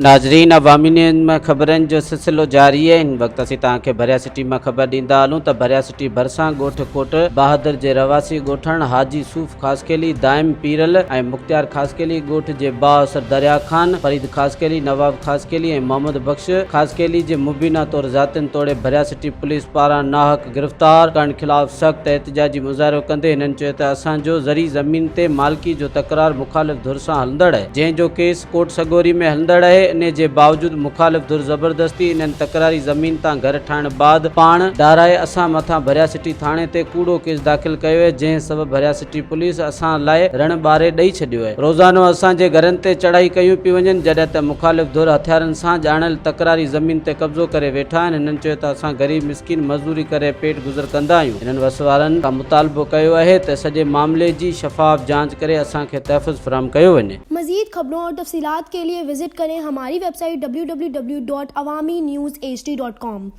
ناظرين عوامي نيوز ۾ خبرن جو سلسلو جاري آهي هن وقت اسين توهان کي ڀريا سٽي مان خبر ڏيندا هلون ته ڀريا سٽي ڀرسان ڳوٺ ڪوٽ بهادر جي رهواسي ڳوٺاڻ حاجي صوف خاصخيلي، دائم پيرل ۽ مختيار خاصخيلي، ڳوٺ جي بااثر دريا خان، فريد خاصخيلي، نواب خاصخيلي ۽ محمد بخش خاصخيلي جي مبينا طور زيادتين توڙي ڀريا سٽي پوليس پاران ناحق گرفتار ڪرڻ خلاف سخت احتجاجي مظاهرو ڪندي هنن چيو ته اسان جو زرعي زمين تي مالڪي جو تڪرار مخالف ڌر سان هلندڙ آهي جنهن جو ڪيس ڪورٽ سڳوري ۾ هلندڙ آهي انهي جي باوجود مخالف ڌر زبردستي انهن تڪراري زمين تان گهر ٺاهڻ بعد پاڻ ڊاهرائي اسان مٿان ڀريا سٽي ٿاڻي تي ڪوڙو ڪيس داخل ڪيو آهي جنهن سبب ڀريا سٽي پوليس اسان لاء رڻ ٻاري ڏئي ڇڏيو آهي روزانو اسان جي گهرن تي چڙهائي ڪيون پيون وڃن جڏهن ته مخالف ڌر هٿيارن سان ڄاڻايل تڪراري زمين تي قبضو ڪري ويٺا آهن هنن چيو ته اسان غريب مسڪين مزدوري ڪري پيٽ گذر ڪندا آهيون هنن وس وارن کان مطالبو ڪيو آهي ته سڄي معاملي جي شفاف جاچ ڪري اسان کي تحفظ فراهم ڪيو وڃي. मज़ीद खबरों और तफसीलात के लिए विज़िट करें हमारी वेबसाइट www.awamiNewsHD.com.